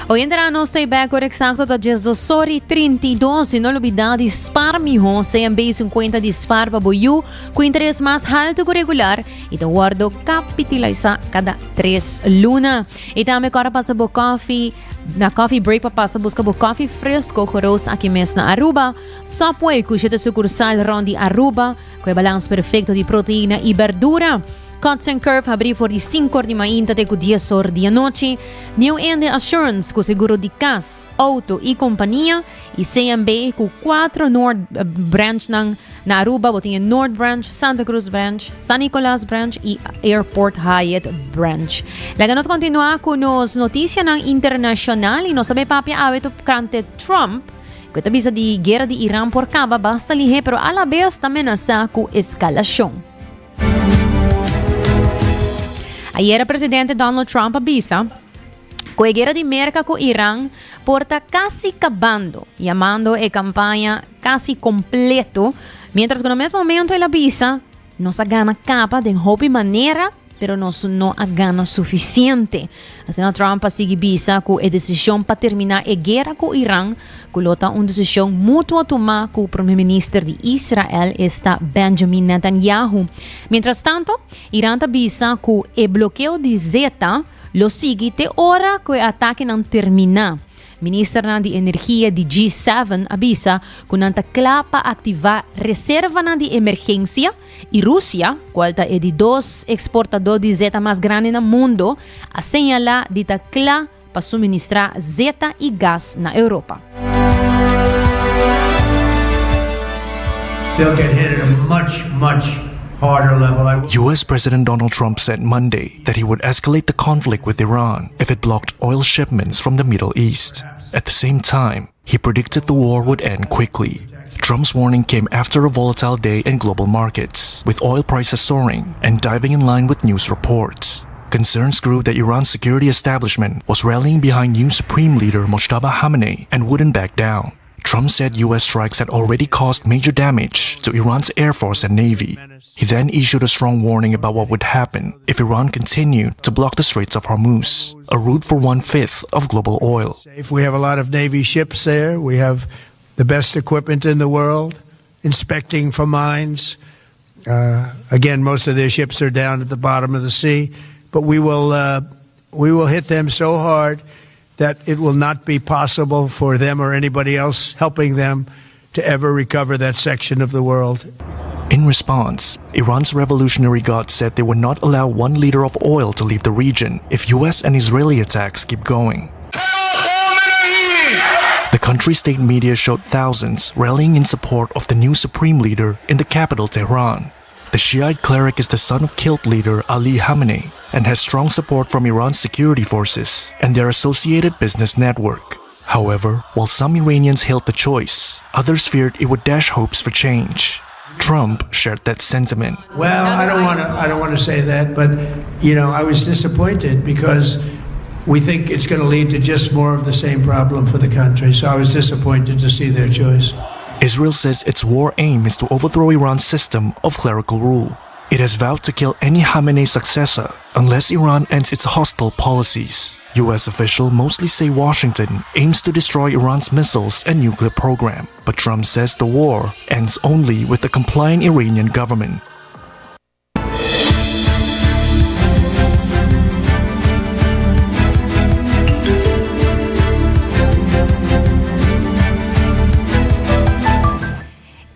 Oyentenan nos ta back ora exacto ta 12 ora y 32 y no olvida di spar miho CMB su cuenta di spar pa bo yu cu interes mas halto cu regular y ta wordo capitaliza cada 3 luna. Y tambe cora pasa bo coffee na coffee break pa pasa busca bo coffee fresco geroost aki mes na Aruba. Subway cu shete sucursal rond di Aruba cu e balans perfecto di proteina y berdura. Cuts and Curve habri for di 5 or di mainta te cu 10 or di anochi. New Ende Assurance cu seguro di cas, auto y compania. Y CMB cu 4 Noord branchnan na Aruba. Bo tin e Noord Branch, Santa Cruz Branch, San Nicolas Branch y Airport Hyatt Branch. Laga nos continua cu nos noticianan internacional y nos ta bay papia awe tocante Trump. Ku ta bisa di guera di Iran por kaba basta lihé pero alabes ta menasá ku eskalashon. Ayera presidente Donald Trump a bisa ku e guera di Merka ku Iran por ta kasi kabando, yamando e kampaña kasi kompleto, mientras ku na mes momento el a bisa Nos a gana capa den hopi manera, pero nos no a gana suficiente. Asina Trump a sigui bisa cu e decision pa termina e guera cu Iran, cu lo ta un decision mutuo tuma cu Prome Minister di Israel, esta Benjamin Netanyahu. Mientras tanto, Iran ta bisa cu e blokeo di zeta lo sigui te ora cu e atakenan termina. Ministernan di Energia di G7 a bisa ku nan ta kla pa aktivá reservanan di emergensia i Rusia, kual ta e di dos eksportadó di zeta mas grandi na mundo, a señalá di ta kla pa suministrá zeta i gas na Europa. They'll get hit at a much, much harder level. US President Donald Trump said Monday that he would escalate the conflict with Iran if it blocked oil shipments from the Middle East. At the same time, he predicted the war would end quickly. Trump's warning came after a volatile day in global markets, with oil prices soaring and diving in line with news reports. Concerns grew that Iran's security establishment was rallying behind new Supreme Leader Mojtaba Khamenei and wouldn't back down. Trump said U.S. strikes had already caused major damage to Iran's air force and navy. He then issued a strong warning about what would happen if Iran continued to block the Straits of Hormuz, a route for one fifth of global oil. If we have a lot of Navy ships there, we have the best equipment in the world, inspecting for mines. Uh, again, most of their ships are down at the bottom of the sea, but we will uh, we will hit them so hard that it will not be possible for them or anybody else helping them to ever recover that section of the world. In response, Iran's Revolutionary Guard said they would not allow one liter of oil to leave the region if US and Israeli attacks keep going. The country's state media showed thousands rallying in support of the new supreme leader in the capital, Tehran. The Shiite cleric is the son of killed leader Ali Khamenei and has strong support from Iran's security forces and their associated business network. However, while some Iranians hailed the choice, others feared it would dash hopes for change. Trump shared that sentiment. Well, I don't want to. I don't want to say that, but you know, I was disappointed because we think it's going to lead to just more of the same problem for the country. So I was disappointed to see their choice. Israel says its war aim is to overthrow Iran's system of clerical rule. It has vowed to kill any Khamenei successor unless Iran ends its hostile policies. US officials mostly say Washington aims to destroy Iran's missiles and nuclear program, but Trump says the war ends only with a compliant Iranian government.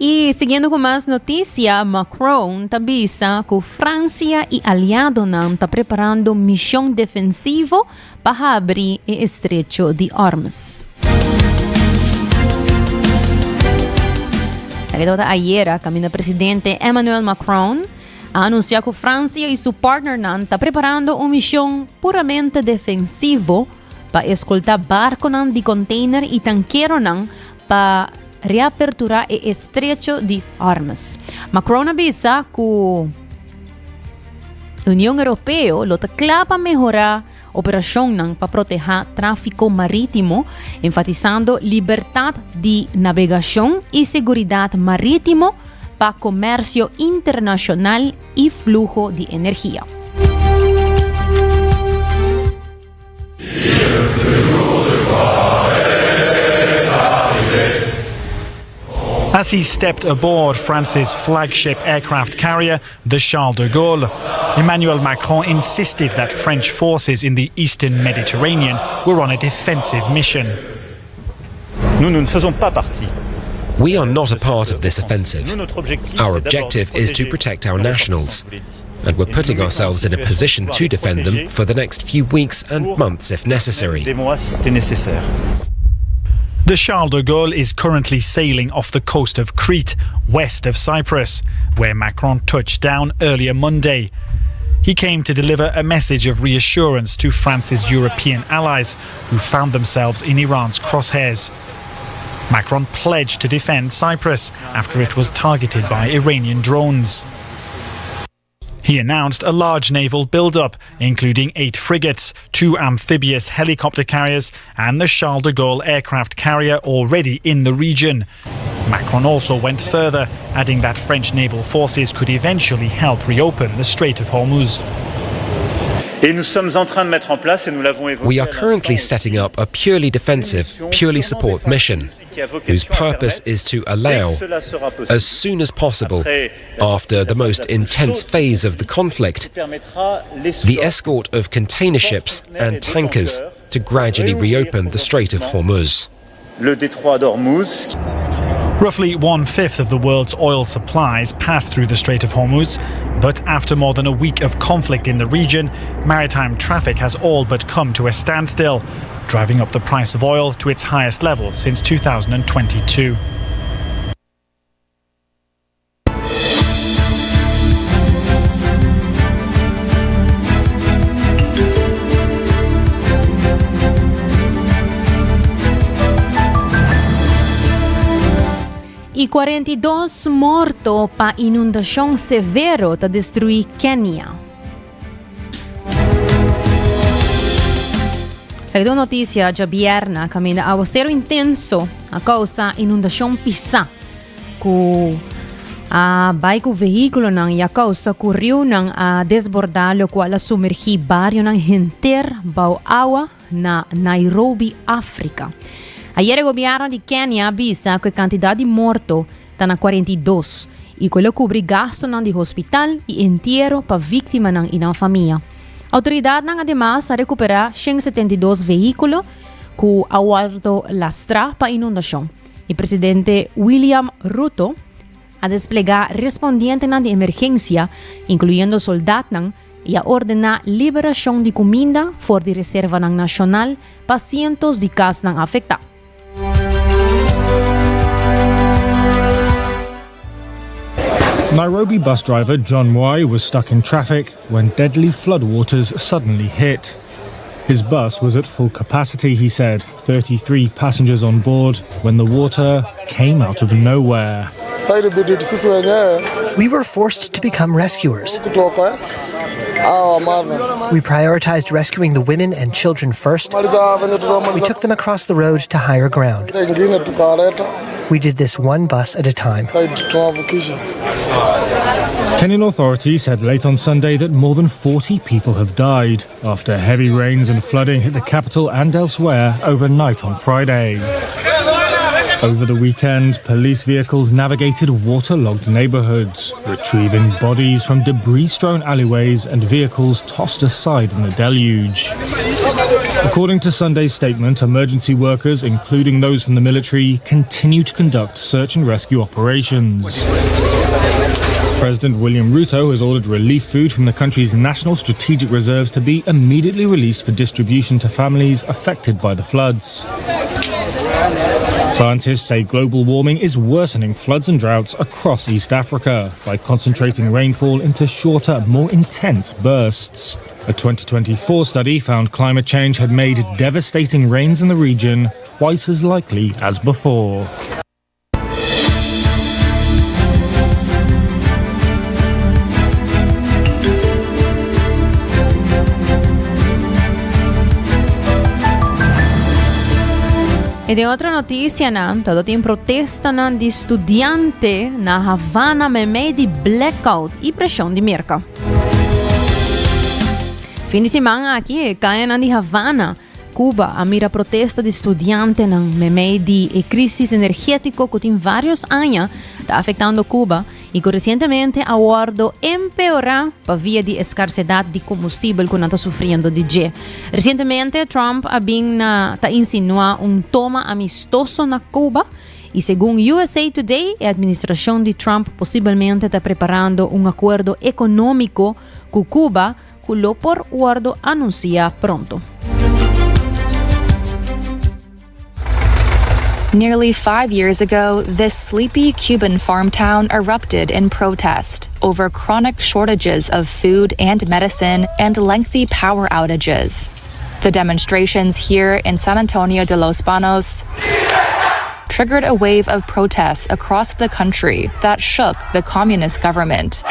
Y siguiendo cu mas noticia, Macron ta bisa cu Francia y aliadonan ta preparando mision defensivo pa habri e estrecho di Hormuz. Esaki tabata ayera caminda presidente Emmanuel Macron a anuncia cu Francia y su partnernan ta preparando un mision puramente defensivo pa escolta barconan di container y tankeronan pa reapertura e estrecho di Hormuz. Macron a bisa cu Union Europeo lo ta cla pa mehora operacionnan pa proteha trafico maritimo, enfatisando libertad di navegacion y seguridad maritimo pa comercio internacional y fluho di energia. As he stepped aboard France's flagship aircraft carrier, the Charles de Gaulle, Emmanuel Macron insisted that French forces in the eastern Mediterranean were on a defensive mission. Nous, nous ne faisons pas partie We are not a part of this offensive. Our objective is to protect our nationals and we're putting ourselves in a position to defend them for the next few weeks and months if necessary. The Charles de Gaulle is currently sailing off the coast of Crete, west of Cyprus, where Macron touched down earlier Monday. He came to deliver a message of reassurance to France's European allies who found themselves in Iran's crosshairs. Macron pledged to defend Cyprus after it was targeted by Iranian drones. He announced a large naval build-up, including eight frigates, two amphibious helicopter carriers, and the Charles de Gaulle aircraft carrier already in the region. Macron also went further, adding that French naval forces could eventually help reopen the Strait of Hormuz. We are currently setting up a purely defensive, purely support mission, whose purpose is to allow, as soon as possible, after the most intense phase of the conflict, the escort of container ships and tankers to gradually reopen the Strait of Hormuz. Le détroit d'Ormuz. Roughly one fifth of the world's oil supplies pass through the Strait of Hormuz, but after more than a week of conflict in the region, maritime traffic has all but come to a standstill, driving up the price of oil to its highest level since 2022. Y 42 morto pa inundacion severo ta destrui Kenia. Esaki ta un noticia djabièrna caminda awacero intenso a causa inundacion pisa cu a bai cu vehiculonan y a causa cu riunan a desborda locual a sumergi barionan henter bao awa na Nairobi, Africa. Ayer e gobierno di Kenia a bisa cu e cantidad di morto ta na 42 y cu lo cubri gastonan di hospital y entiero pa victimanan y nan famia. Autoridadnan ademas a recupera 172 vehiculo cu a wordo lastra pa inundacion. E presidente William Ruto a desplega respondientenan di emergencia, incluyendo soldatnan, y a ordena liberacion di cuminda for di reservanan nacional pa cientos di casnan afecta. Nairobi bus driver John Mwai was stuck in traffic when deadly floodwaters suddenly hit. His bus was at full capacity, he said, 33 passengers on board, when the water came out of nowhere. We were forced to become rescuers. We prioritized rescuing the women and children first. We took them across the road to higher ground. We did this one bus at a time. Kenyan authorities said late on Sunday that more than 40 people have died after heavy rains and flooding hit the capital and elsewhere overnight on Friday. Over the weekend, police vehicles navigated waterlogged neighborhoods, retrieving bodies from debris strewn alleyways and vehicles tossed aside in the deluge. According to Sunday's statement, emergency workers, including those from the military, continue to conduct search and rescue operations. President William Ruto has ordered relief food from the country's national strategic reserves to be immediately released for distribution to families affected by the floods. Scientists say global warming is worsening floods and droughts across East Africa by concentrating rainfall into shorter, more intense bursts. A 2024 study found climate change had made devastating rains in the region twice as likely as before. Y den otro noticianan, todo tin protestanan di studiante na Havana meimei di blackout y presion di Merca. Fin di siman aki e cayanan di Havana, Cuba, a mira protesta di studiantenan meimei di e crisis energetico cu tin varios aña ta afectando Cuba y cu recientemente a wordo empeora pa via di e scarsedad di combustibel cu nan ta sufriendo di dje. Recientemente Trump a bin na ta insinua un toma amistoso na Cuba y segun USA Today e administracion di Trump posibelmente ta preparando un acuerdo economico cu Cuba cu lo por wordo anuncia pronto. Nearly five years ago, this sleepy Cuban farm town erupted in protest over chronic shortages of food and medicine and lengthy power outages. The demonstrations here in San Antonio de los Banos triggered a wave of protests across the country that shook the communist government.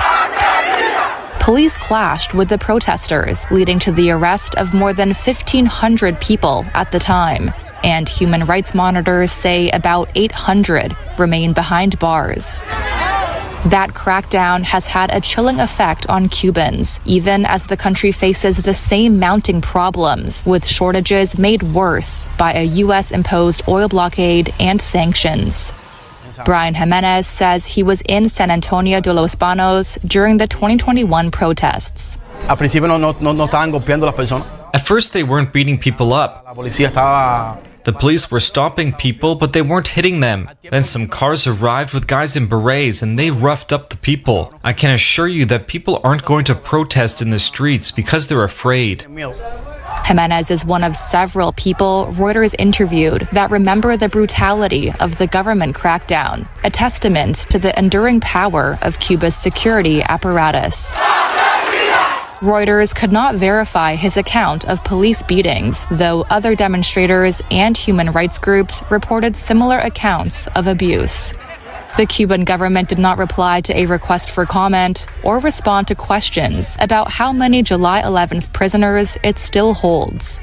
Police clashed with the protesters, leading to the arrest of more than 1,500 people at the time. And human rights monitors say about 800 remain behind bars. That crackdown has had a chilling effect on Cubans, even as the country faces the same mounting problems, with shortages made worse by a U.S. imposed oil blockade and sanctions. Brian Jimenez says he was in San Antonio de los Banos during the 2021 protests. Al principio no, no, no, no estaban golpeando a las personas. At first, they weren't beating people up. La policía estaba The police were stopping people, but they weren't hitting them. Then some cars arrived with guys in berets and they roughed up the people. I can assure you that people aren't going to protest in the streets because they're afraid. Jimenez is one of several people Reuters interviewed that remember the brutality of the government crackdown, a testament to the enduring power of Cuba's security apparatus. Reuters could not verify his account of police beatings, though other demonstrators and human rights groups reported similar accounts of abuse. The Cuban government did not reply to a request for comment or respond to questions about how many July 11th prisoners it still holds.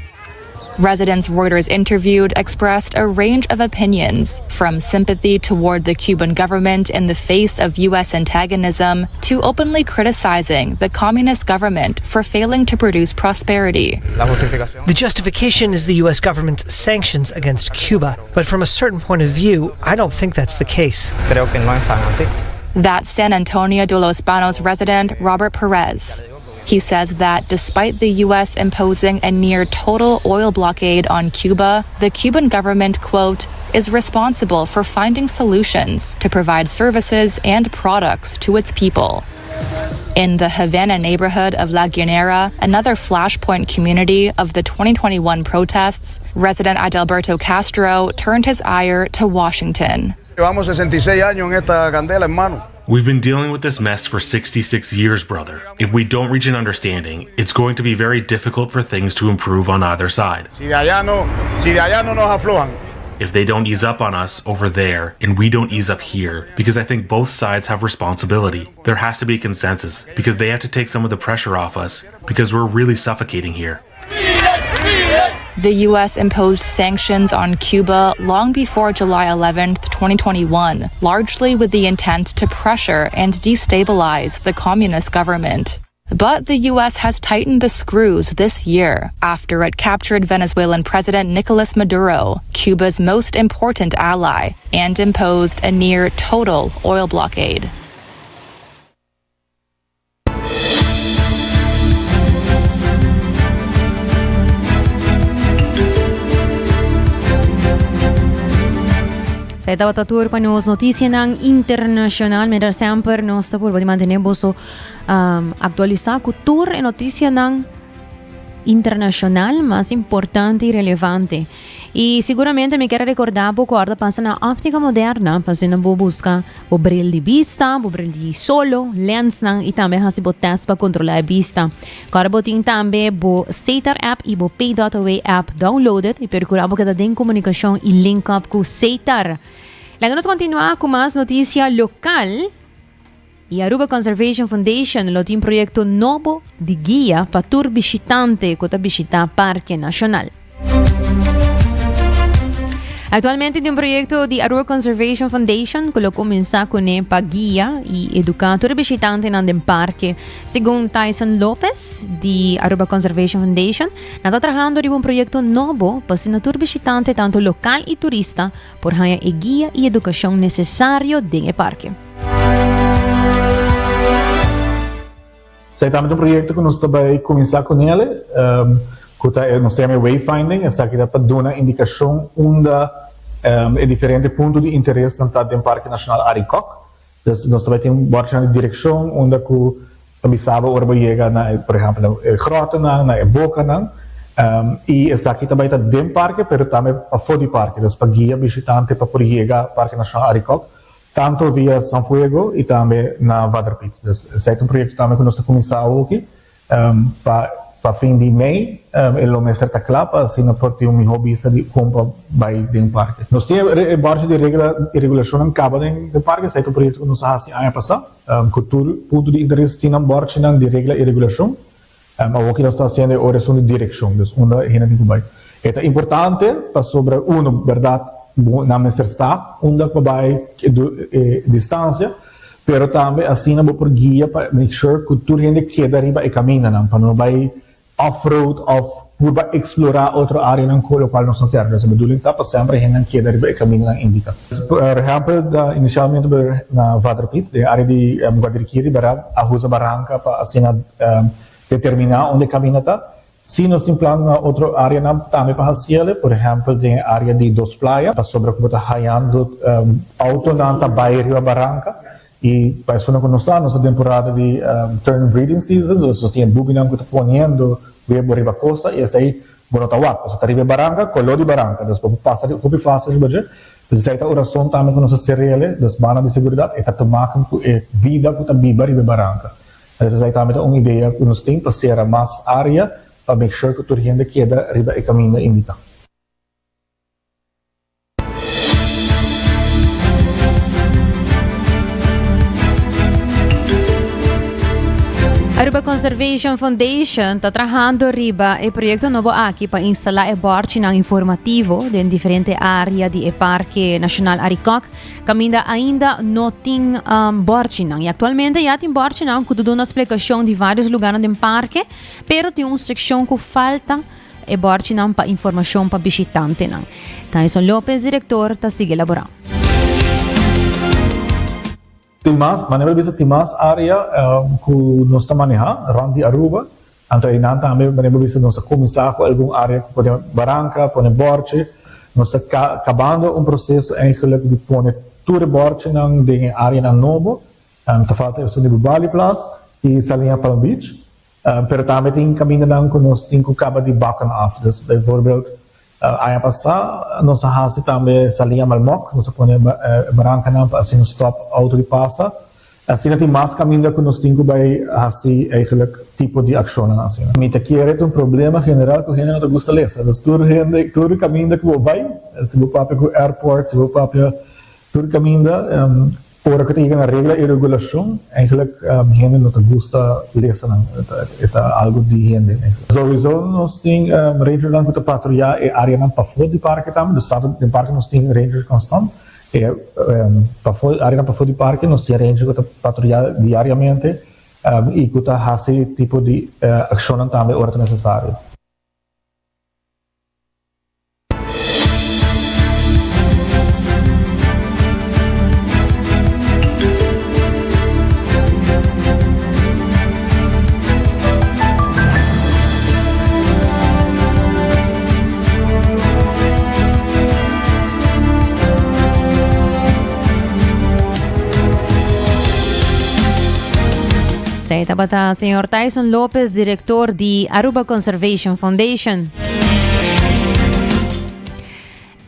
Residents Reuters interviewed expressed a range of opinions, from sympathy toward the Cuban government in the face of U.S. antagonism to openly criticizing the communist government for failing to produce prosperity. The justification is the U.S. government's sanctions against Cuba, but from a certain point of view, I don't think that's the case. Creo que no es tan así. That's San Antonio de los Banos resident Robert Perez. He says that despite the U.S. imposing a near total oil blockade on Cuba, the Cuban government, quote, is responsible for finding solutions to provide services and products to its people. In the Havana neighborhood of La Guinera, another flashpoint community of the 2021 protests, resident Adalberto Castro turned his ire to Washington. Llevamos 66 años en esta candela, hermano. We've been dealing with this mess for 66 years, brother. If we don't reach an understanding, it's going to be very difficult for things to improve on either side. Si de allá no, si de allá no nos aflojan. If they don't ease up on us over there and we don't ease up here, because I think both sides have responsibility. There has to be consensus because they have to take some of the pressure off us because we're really suffocating here. The U.S. imposed sanctions on Cuba long before July 11, 2021, largely with the intent to pressure and destabilize the communist government. But the U.S. has tightened the screws this year after it captured Venezuelan President Nicolas Maduro, Cuba's most important ally, and imposed a near total oil blockade. Esey tabata tur pa nos noticianan internacional. Mientras semper nos ta purba di mantene boso um, actualisa cu tur e noticianan internacional mas importante y relevante. Y seguramente mi kier recorda bo cu ora pasa na Optica Moderna pa asina bo busca bo bril di bista, bo bril di solo, lensnan y tambe haci bo test pa controla e bista. Ora bo tin tambe bo Setar app y bo Pay.away app downloaded y percura bo keda den comunicacion y link up cu Setar. Laga nos continua cu mas noticia local. Y Aruba Conservation Foundation lo tin proyecto nobo di guia pa tur bishitante cu ta bishita Parke Nacional. Actualmente tin un proyecto di Aruba Conservation Foundation cu lo cuminsa cune pa guia y educa tur bishitantenan den parke. Segun Tyson Lopez di Aruba Conservation Foundation, nan ta trahando riba un proyecto nobo pa asina tur bishitante tanto local y turista por haña e guia y educacion necesario den e parke. Esaki tambe ta un proyecto cu nos ta bay cuminsa cu nele, cu ta e nos ta yama e wayfinding, esaki ta pa duna indicacion unda e diferente punto di interesnan ta den Parke Nacional Arikok. Dus nos ta bay tin un bòrchinan di direccion unda cu ta bisa bo ora bo yega na e, por ehempel, na e grotonan, na e bocanan. Y esaki ta bay ta den parke, pero tambe pafó di parke. Dus pa guia bishitante pa por yega Parke Nacional Arikok, tanto via San Fuego y tambe na Vaderpiet. Dus esei ta un proyecto tambe cu nos ta cuminsa awoki. Pa pa fin di mei e lo mester ta kla pa asina por tin un mihó bista di kon pa bai den parke. Nos tin e bòrchi di regla i regulashonnan kaba den den parke, esei ta un proyekto ku nos a hasi aña pasá ku tur punto di interes tin nan bòrchinan di regla i regulashon. Awoki nos ta hasiendo e ora esun di direkshon, dus unda e hende tin ku bai. E ta importante pasobra uno bèrdat nan mester sa unda pa bai, e distansia. Pero tambe asina bo por guia pa make sure cu tur hende keda riba e camindanan pa no bay off road of purba explora otro areanan cu locual nos no kier. Entonces e bedoeling ta pa semper e hendenan keda riba e camindanan indica. Por ehempel inicialmente na Vaderpiet den e area di Guadirikiri berdad a usa baranca pa asina determina unda e caminda ta. Sí, nos tin plan na otro áreanan tambe pa hasiele, por ehèmpel den e área di Dos Playa, pasobra ku bo ta hayando outonan ta bai riba baranka i pa esunnan ku no sa, nos ta den temporada di tern breeding season, dus nos tin e bubinan ku ta poniendo webo riba kosta i esei bo no ta wak, pasobra ta riba e baranka, koló di baranka, dus bo por pasa hopi fásil riba dje. Dus esei ta un rason tambe ku nos a serele, dus banda di seguridat e ta te maken ku e bida ku ta biba riba e baranka. Entonces esaki tambe ta un idea cu nos tin pa cera mas area pa make sure cu tur hende keda riba e caminda indica. Aruba Conservation Foundation ta trahando riba e proyecto nobo aki pa instala e borchinan informativo den diferente area di e Parke Nacional Arikok. Kaminda ainda no tin bòrchinan. I aktualmente ya tin bòrchinan ku ta duna splikashon di vários lugánan den parke, pero tin un sekshon ku falta e bòrchinan pa informashon pa bishitantenan. Tyson Lopez, direktor, ta sigui elaborá. Tin mas, manera bo bisa tin mas área ku nos ta manehá rònt di Aruba. Anto einan tambe manera bo bisa nos a kuminsá ku algun área ku pone baranka, pone bòrchi. Nos ta kabando un proseso eigenlijk di pone tur e bòrchinan den e áreanan nobo. Ta falta esun di Bubali Plas i Saliña Palm Beach. Pero tambe tin kamindanan ku nos tin ku kaba di bakken af. Dus bijvoorbeeld aña pasá nos a hasi tambe Saliña Malmok, nos a pone e barankanan pa asina stòp outo di pasa. Asina tin mas kaminda ku nos tin ku bai hasi eigenlijk tipo di akshonnan asina. Mi ta kere ta un problema general ku hende no ta gusta lesa. Dus tur hende, tur kaminda ku bo bai, si bo papia ku airport, si bo papia tur kaminda, ora ku ta yega na regla i regulashon, eigenlijk hende no ta gusta lesa nan. E ta algu di hende eigenlijk. Souiso nos tin rangernan ku ta patruyá e areanan pafó di parke tambe. Dus tantu den parke nos tin rangers konstant. E pafó, areanan pafó di parke nos tin ranger ku ta patruyá diariamente i ku ta hasi tipo di akshonnan tambe ora ta nesesario. Esey tabata señor Tyson Lopez, director di Aruba Conservation Foundation.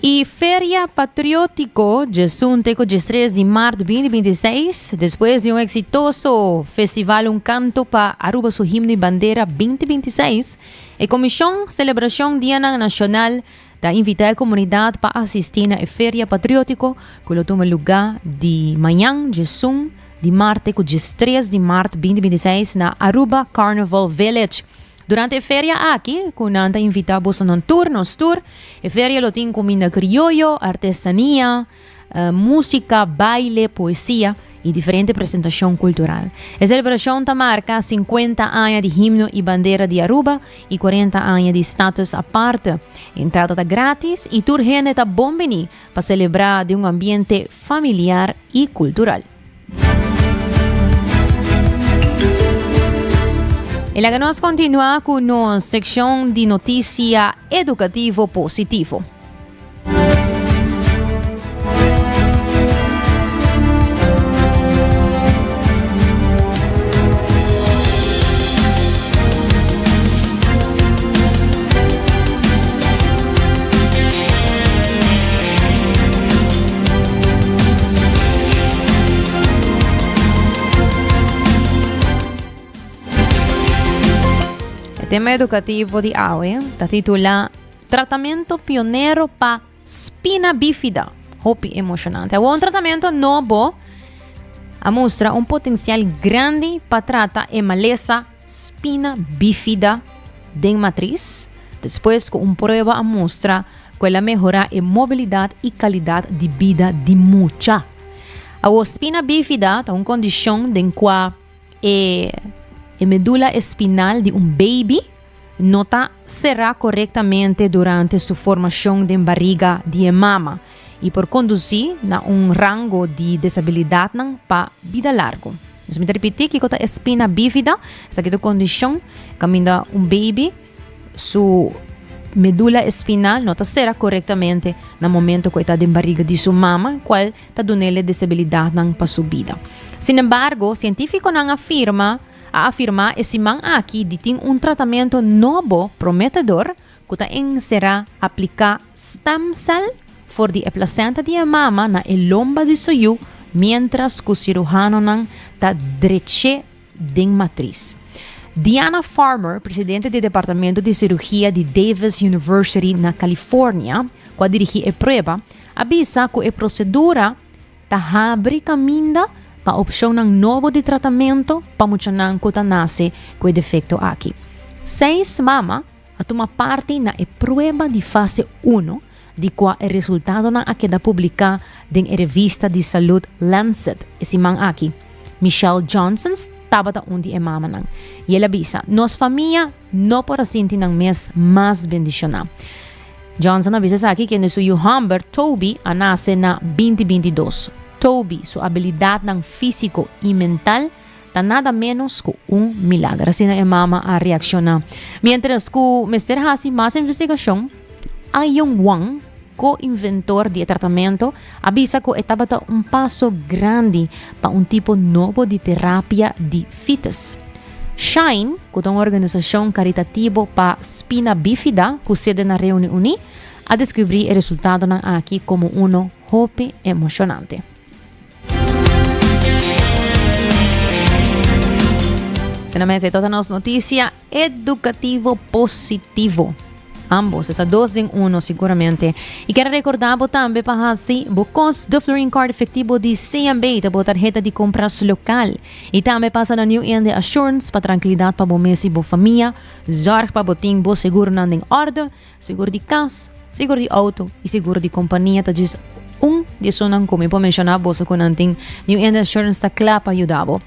E Feria Patriótiko djesun te ku djestres di mart 2026, despues di un eksitoso Festival Un Kanto pa Aruba su Himno i Bandera 2026, e Komishon Selebrashon Dianan Nashonal ta invitá e komunidat pa asistí na e Feria Patriótiko ku lo tuma lugá di mañan djesun di mart te ku djestres di mart 2026 na Aruba Carnival Village. Durante e feria aki, ku nan ta invitá bosonan tur, nos tur, e feria lo tin kuminda krioyo, artesania, músika, baile, poesia i diferente presentashon kultural. E selebrashon ta marka sinkuenta aña di himno i bandera di Aruba i kuarenta aña di Status Aparte. Entrada ta grátis i tur hende ta bon bini pa selebrá den un ambiente familiar i kultural. I laga nos kontinuá ku nos sekshon di notisia edukativo positivo. E tema edukativo di awe ta titulá Tratamentu Pionero pa Spina Bifida. Hopi emoshonante. Awor un tratamentu nobo a mustra un potensial grandi pa trata e malesa Spina bifida den matris, despues ku un prueba a mustra ku el a mehorá e mobilidat i kalidat di bida di mucha. Awor spina bifida ta un kondishon den kua e e medula espinal di un baby no ta será korektamente durante su formashon den bariga di e mama i por kondusí na un rango di desabilidatnan pa bida largu. Nos mi ta ripití kiko ta e spina bífida. Esaki ta un kondishon kaminda un baby su medula espinal no ta sera korektamente na momento ku e ta den bariga di su mama, kual ta dun'el e desabilidatnan pa su bida. Sinembargo, sientífikonan afirma a afirmá e siman aki di tin un tratamentu nobo prometedor ku ta enserá apliká stemcel for di e plasenta di e mama na e lomba di su yu miéntras ku siruhanonan ta drech'é den matris. Diana Farmer, presidente di departamento di sirugia di Davis University na California, ku a dirigí e prueba, a bisa ku e prosedura ta habri kaminda pa opshonnan nobo di tratamentu pa muchanan ku ta nase ku e defekto aki. Seis mama a tuma parti na e prueba di fase uno, di kua e resultadonan a keda publiká den e revista di salud Lancet e siman aki. Michelle Johnson tabata un di e mamanan, i el a bisa, Nos famia no por a sinti nan mes mas bendishoná. Johnson a bisa esaki kende su yu hòmber, Toby, a nase na 2022. Toby su abilidatnan físiko i mental Ta nada ménos ku un milager, asina e mama a reakshoná. Miéntras ku mester hasi mas investigashon, Ayong Wang, ko-inventor di e tratamentu, a bisa ku e tabata un paso grandi pa un tipo nobo di terapia di fitus. Shine, ku ta un organisashon karitativo pa spina bífida ku sede na Reuni Uní, a deskribí e resultadonan aki komo uno hopi emoshonante. Na mesa e tota nos noticia educativo positivo. Ambos, ta dos den uno seguramente. Y quiero recordar bo tambe pa hasi bo cos de Florin Card efectivo di CMB, ta bo tarjeta di compras local. Y tambe pasa na New India Assurance pa tranquilidad pa bo mes y bo famia. Zorg pa bo tin bo seguronan den orde, seguro di cas, seguro di auto y seguro di compania ta djis un di esunnan cu mi por menciona boso cu nan tin New India Assurance ta cla pa yuda bo.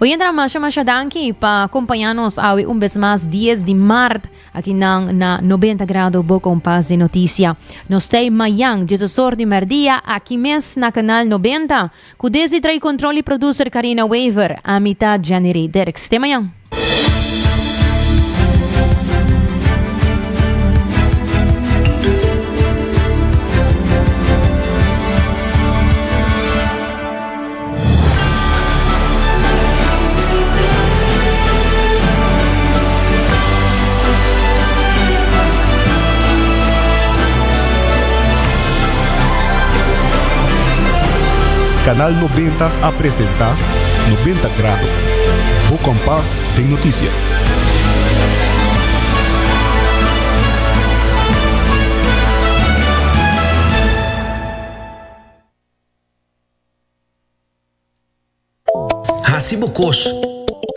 Oyentra masha masha danki pa acompaña nos awe un bes mas 10 di maart aki nan na 90 grado bo kompas di noticia. Nos tei mayan 10 or di merdia aki mes na canal 90 cu Desi trai control y producer Karina Wever. Ami ta Jenny Dirks. Te mayan. Canal 90 a presenta 90 Grado, bo kompas den notisia. Hasi bo kos.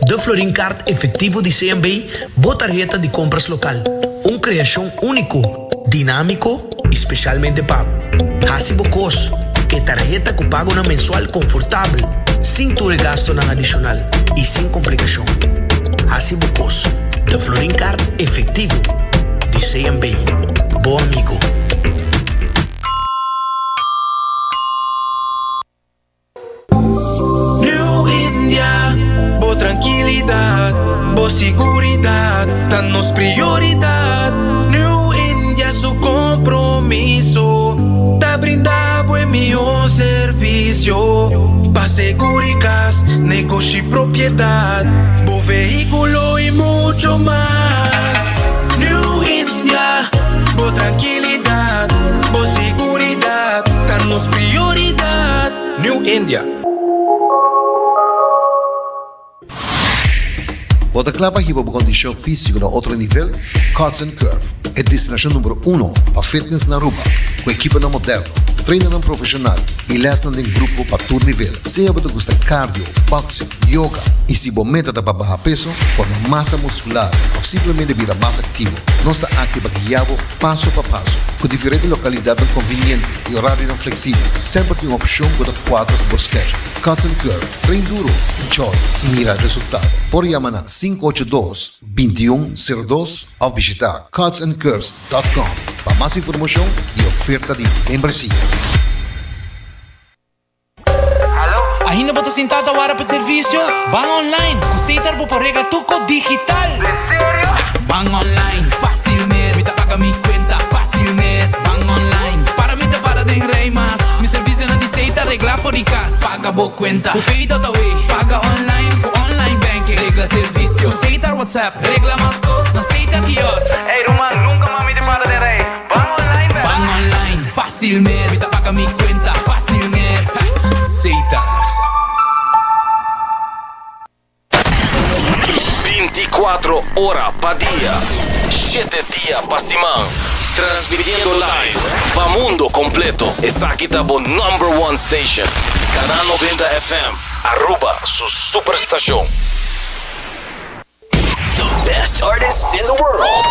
De Florin Card efectivo di CMB, bo tarheta di compras local. Un creacion unico, dinamico y specialmente pa bo. Hasi bo kos. E tarheta cu pagonan mensual confortabel, sin tur e gastonan adicional y sin complicacion. Hasi bo kos. De Florin Card efectivo di CMB. Bo amigo. New India, bo trankilidat, bo siguridat ta nos prioridat. New India su kompromiso ta brinda bo e mihó servisio pa seguri kas, negoshi, propiedat, bo vehíkulo i mucho mas. New India, bo trankilidat, bo siguridat ta nos prioridat. New India. Bo ta kla pa hiba bo kondishon físiko na otro nivel? Cuts and Curve, e destinashon numero uno pa fitness na Aruba, ku ekiponan moderno, trainernan profeshonal i lèsnan den grupo pa tur nivel. Sea bo ta gusta cardio, boxing, yoga i si bo meta ta pa baha peso, forma masa muskular òf simplemente bira mas aktivo, nos ta aki pa guia bo paso pa paso. Ku diferente lokalidatnan konviniente i orarionan fleksibel, semper tin un opshon ku ta kuadra ku bo schedule. Cuts and Curve, train duro, enjoy i mira resultado. Por yama na 582 2102 òf bishita cutsandcurves dot com pa mas informashon i oferta di membresia. Ainda bo ta sintá ta wara pa servisio? Ban online! Ku Setar bo por regla tur kos digital! En serio? Ban online, fásil mes! Mi ta paga mi kuenta fásil mes! Ban online, para mi ta para den rei mas! Mi servisionan di Setar regla for di kas! Paga bo kuenta ku Pay.awe! Paga online ku online banking! Regla servisio ku Setar WhatsApp! Regla mas kos na Setar Kiosk! Ey ruman, nunka mas mi ta para den rei! Ban online bèl! Ban online, fásil mes! Mi ta paga mi kuenta fásil mes! Setar. 24 ora pa dia, shete dia pa siman. Transmitiendo live pa mundo completo. Esaki ta bo number one station. Canal 90 FM, Aruba su superstacion. The best artists in the world.